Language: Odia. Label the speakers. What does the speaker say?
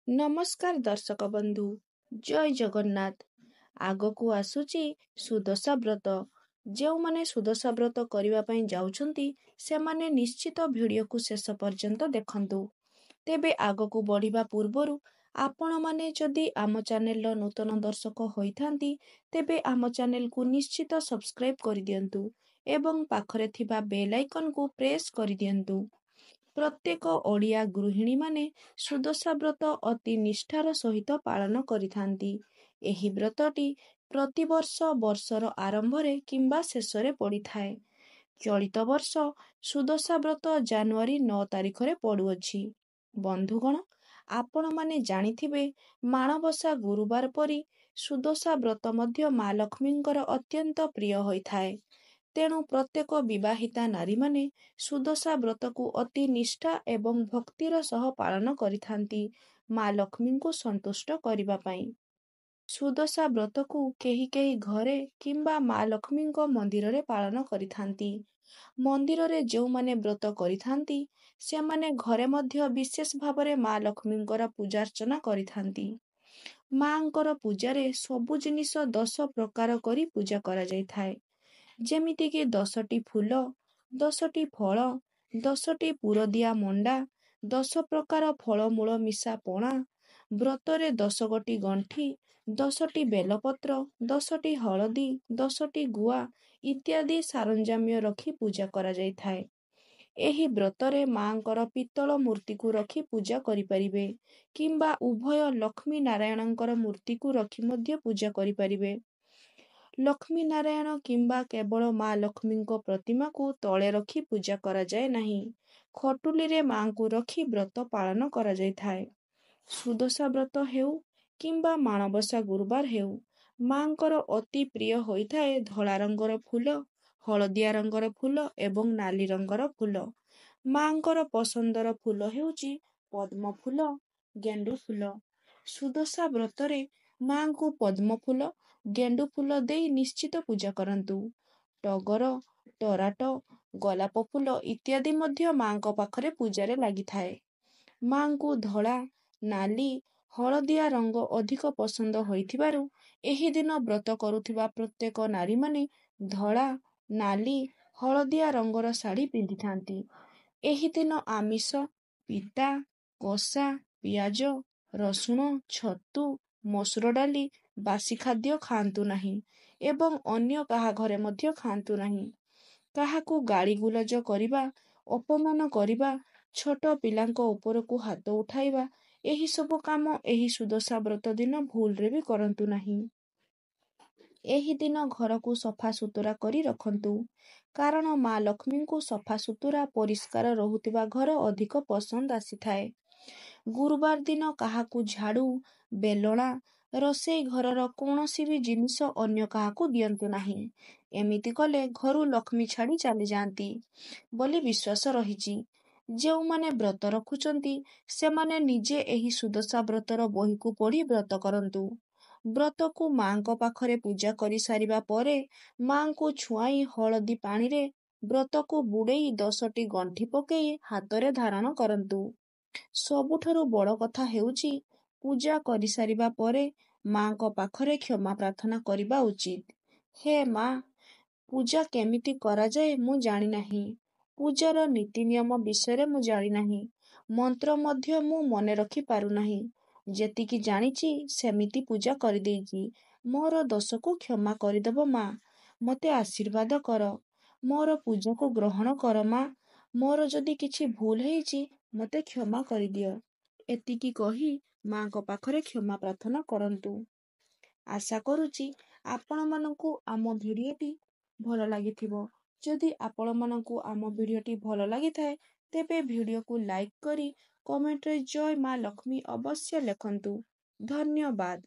Speaker 1: ନମସ୍କାର ଦର୍ଶକ ବନ୍ଧୁ, ଜୟ ଜଗନ୍ନାଥ। ଆଗକୁ ଆସୁଛି ସୁଦଶା ବ୍ରତ। ଯେଉଁମାନେ ସୁଦଶା ବ୍ରତ କରିବା ପାଇଁ ଯାଉଛନ୍ତି, ସେମାନେ ନିଶ୍ଚିତ ଭିଡ଼ିଓକୁ ଶେଷ ପର୍ଯ୍ୟନ୍ତ ଦେଖନ୍ତୁ। ତେବେ ଆଗକୁ ବଢ଼ିବା ପୂର୍ବରୁ ଆପଣମାନେ ଯଦି ଆମ ଚ୍ୟାନେଲର ନୂତନ ଦର୍ଶକ ହୋଇଥାନ୍ତି, ତେବେ ଆମ ଚ୍ୟାନେଲକୁ ନିଶ୍ଚିତ ସବସ୍କ୍ରାଇବ୍ କରିଦିଅନ୍ତୁ ଏବଂ ପାଖରେ ଥିବା ବେଲ୍ ଆଇକନ୍କୁ ପ୍ରେସ୍ କରିଦିଅନ୍ତୁ। ପ୍ରତ୍ୟେକ ଓଡ଼ିଆ ଗୃହିଣୀମାନେ ସୁଦଶା ବ୍ରତ ଅତି ନିଷ୍ଠାର ସହିତ ପାଳନ କରିଥାନ୍ତି। ଏହି ବ୍ରତଟି ପ୍ରତିବର୍ଷ ବର୍ଷର ଆରମ୍ଭରେ କିମ୍ବା ଶେଷରେ ପଡ଼ିଥାଏ। ଚଳିତ ବର୍ଷ ସୁଦଶା ବ୍ରତ ଜାନୁଆରୀ 9 ତାରିଖରେ ପଡ଼ୁଅଛି। ବନ୍ଧୁଗଣ, ଆପଣମାନେ ଜାଣିଥିବେ, ମାଣବସା ଗୁରୁବାର ପରି ସୁଦଶା ବ୍ରତ ମଧ୍ୟ ମା ଲକ୍ଷ୍ମୀଙ୍କର ଅତ୍ୟନ୍ତ ପ୍ରିୟ ହୋଇଥାଏ। ତେଣୁ ପ୍ରତ୍ୟେକ ବିବାହିତା ନାରୀମାନେ ସୁଦଶା ବ୍ରତକୁ ଅତି ନିଷ୍ଠା ଏବଂ ଭକ୍ତିର ସହ ପାଳନ କରିଥାନ୍ତି ମା ଲକ୍ଷ୍ମୀଙ୍କୁ ସନ୍ତୁଷ୍ଟ କରିବା ପାଇଁ। ସୁଦଶା ବ୍ରତକୁ କେହି କେହି ଘରେ କିମ୍ବା ମା ଲକ୍ଷ୍ମୀଙ୍କ ମନ୍ଦିରରେ ପାଳନ କରିଥାନ୍ତି। ମନ୍ଦିରରେ ଯେଉଁମାନେ ବ୍ରତ କରିଥାନ୍ତି, ସେମାନେ ଘରେ ମଧ୍ୟ ବିଶେଷ ଭାବରେ ମା ଲକ୍ଷ୍ମୀଙ୍କର ପୂଜାର୍ଚ୍ଚନା କରିଥାନ୍ତି। ମାଙ୍କର ପୂଜାରେ ସବୁ ଜିନିଷ 10 ପ୍ରକାର କରି ପୂଜା କରାଯାଇଥାଏ, ଯେମିତିକି 10ଟି ଫୁଲ, 10ଟି ଫଳ, 10ଟି ପୁରଦିଆ ମଣ୍ଡା, 10 ପ୍ରକାର ଫଳମୂଳ ମିଶା ପଣା, ବ୍ରତରେ 10 ଗୋଟି ଗଣ୍ଠି, 10ଟି ବେଲପତ୍ର, 10ଟି ହଳଦୀ, 10ଟି ଗୁଆ ଇତ୍ୟାଦି ସରଞ୍ଜାମ ରଖି ପୂଜା କରାଯାଇଥାଏ। ଏହି ବ୍ରତରେ ମାଙ୍କର ପିତ୍ତଳ ମୂର୍ତ୍ତିକୁ ରଖି ପୂଜା କରିପାରିବେ କିମ୍ବା ଉଭୟ ଲକ୍ଷ୍ମୀ ନାରାୟଣଙ୍କର ମୂର୍ତ୍ତିକୁ ରଖି ମଧ୍ୟ ପୂଜା କରିପାରିବେ। ଲକ୍ଷ୍ମୀ ନାରାୟଣ କିମ୍ବା କେବଳ ମା ଲକ୍ଷ୍ମୀଙ୍କ ପ୍ରତିମାକୁ ତଳେ ରଖି ପୂଜା କରାଯାଏ ନାହିଁ। ଖଟୁଲିରେ ମାଙ୍କୁ ରଖି ବ୍ରତ ପାଳନ କରାଯାଇଥାଏ। ସୁଦଶା ବ୍ରତ ହେଉ କିମ୍ବା ମାଣବସା ଗୁରୁବାର ହେଉ, ମାଙ୍କର ଅତି ପ୍ରିୟ ହୋଇଥାଏ ଧଳା ରଙ୍ଗର ଫୁଲ, ହଳଦିଆ ରଙ୍ଗର ଫୁଲ ଏବଂ ନାଲି ରଙ୍ଗର ଫୁଲ। ମାଙ୍କର ପସନ୍ଦର ଫୁଲ ହେଉଛି ପଦ୍ମ ଫୁଲ, ଗେଣ୍ଡୁ ଫୁଲ। ସୁଦଶା ବ୍ରତରେ ମାଙ୍କୁ ପଦ୍ମ ଫୁଲ, ଗେଣ୍ଡୁ ଫୁଲ ଦେଇ ନିଶ୍ଚିତ ପୂଜା କରନ୍ତୁ। ଟଗର, ତରାଟ, ଗୋଲାପ ଫୁଲ ଇତ୍ୟାଦି ମଧ୍ୟ ମାଙ୍କ ପାଖରେ ପୂଜାରେ ଲାଗିଥାଏ। ମାଙ୍କୁ ଧଳା, ନାଲି, ହଳଦିଆ ରଙ୍ଗ ଅଧିକ ପସନ୍ଦ ହୋଇଥିବାରୁ ଏହି ଦିନ ବ୍ରତ କରୁଥିବା ପ୍ରତ୍ୟେକ ନାରୀମାନେ ଧଳା, ନାଲି, ହଳଦିଆ ରଙ୍ଗର ଶାଢ଼ୀ ପିନ୍ଧିଥାନ୍ତି। ଏହି ଦିନ ଆମିଷ, ପିତା, କଷା, ପିଆଜ, ରସୁଣ, ଛତୁ, ମସୁର ଡାଲି, ବାସି ଖାଦ୍ୟ ଖାଆନ୍ତୁ ନାହିଁ ଏବଂ ଅନ୍ୟ କାହା ଘରେ ମଧ୍ୟ ଖାଆନ୍ତୁ ନାହିଁ। କାହାକୁ ଗାଳିଗୁଲଜ କରିବା, ଅପମାନ କରିବା, ଛୋଟ ପିଲାଙ୍କ ଉପରକୁ ହାତ ଉଠାଇବା, ଏହିସବୁ କାମ ଏହି ସୁଦଶା ବ୍ରତ ଦିନ ଭୁଲରେ ବି କରନ୍ତୁ ନାହିଁ। ଏହି ଦିନ ଘରକୁ ସଫା ସୁତୁରା କରି ରଖନ୍ତୁ, କାରଣ ମା ଲକ୍ଷ୍ମୀଙ୍କୁ ସଫା ସୁତୁରା ପରିଷ୍କାର ରହୁଥିବା ଘର ଅଧିକ ପସନ୍ଦ ଆସିଥାଏ। ଗୁରୁବାର ଦିନ କାହାକୁ ଝାଡ଼ୁ, ବେଲଣା, ରୋଷେଇ ଘରର କୌଣସି ବି ଜିନିଷ ଅନ୍ୟ କାହାକୁ ଦିଅନ୍ତୁ ନାହିଁ। ଏମିତି କଲେ ଘରୁ ଲକ୍ଷ୍ମୀ ଛାଡ଼ି ଚାଲିଯାଆନ୍ତି ବୋଲି ବିଶ୍ୱାସ ରହିଛି। ଯେଉଁମାନେ ବ୍ରତ ରଖୁଛନ୍ତି, ସେମାନେ ନିଜେ ଏହି ସୁଦଶା ବ୍ରତର ବହିକୁ ପଢ଼ି ବ୍ରତ କରନ୍ତୁ। ବ୍ରତକୁ ମାଙ୍କ ପାଖରେ ପୂଜା କରିସାରିବା ପରେ ମାଙ୍କୁ ଛୁଆଇଁ ହଳଦୀ ପାଣିରେ ବ୍ରତକୁ ବୁଡ଼େଇ 10ଟି ଗଣ୍ଠି ପକେଇ ହାତରେ ଧାରଣ କରନ୍ତୁ। ସବୁଠାରୁ ବଡ଼ କଥା ହେଉଛି, ପୂଜା କରିସାରିବା ପରେ ମାଙ୍କ ପାଖରେ କ୍ଷମା ପ୍ରାର୍ଥନା କରିବା ଉଚିତ। ହେ ମା, ପୂଜା କେମିତି କରାଯାଏ ମୁଁ ଜାଣିନାହିଁ। ପୂଜାର ନୀତି ନିୟମ ବିଷୟରେ ମୁଁ ଜାଣିନାହିଁ। ମନ୍ତ୍ର ମଧ୍ୟ ମୁଁ ମନେ ରଖିପାରୁନାହିଁ। ଯେତିକି ଜାଣିଛି ସେମିତି ପୂଜା କରିଦେଇଛି। ମୋର ଦୋଷକୁ କ୍ଷମା କରିଦେବ ମା। ମୋତେ ଆଶୀର୍ବାଦ କର। ମୋର ପୂଜାକୁ ଗ୍ରହଣ କର ମା। ମୋର ଯଦି କିଛି ଭୁଲ ହେଇଛି, ମୋତେ କ୍ଷମା କରିଦିଅ। ଏତିକି କହି ମାଙ୍କ ପାଖରେ କ୍ଷମା ପ୍ରାର୍ଥନା କରନ୍ତୁ। ଆଶା କରୁଛି ଆପଣମାନଙ୍କୁ ଆମ ଭିଡ଼ିଓଟି ଭଲ ଲାଗିଥିବ। ଯଦି ଆପଣମାନଙ୍କୁ ଆମ ଭିଡ଼ିଓଟି ଭଲ ଲାଗିଥାଏ, ତେବେ ଭିଡ଼ିଓକୁ ଲାଇକ୍ କରି କମେଣ୍ଟରେ ଜୟ ମା ଲକ୍ଷ୍ମୀ ଅବଶ୍ୟ ଲେଖନ୍ତୁ। ଧନ୍ୟବାଦ।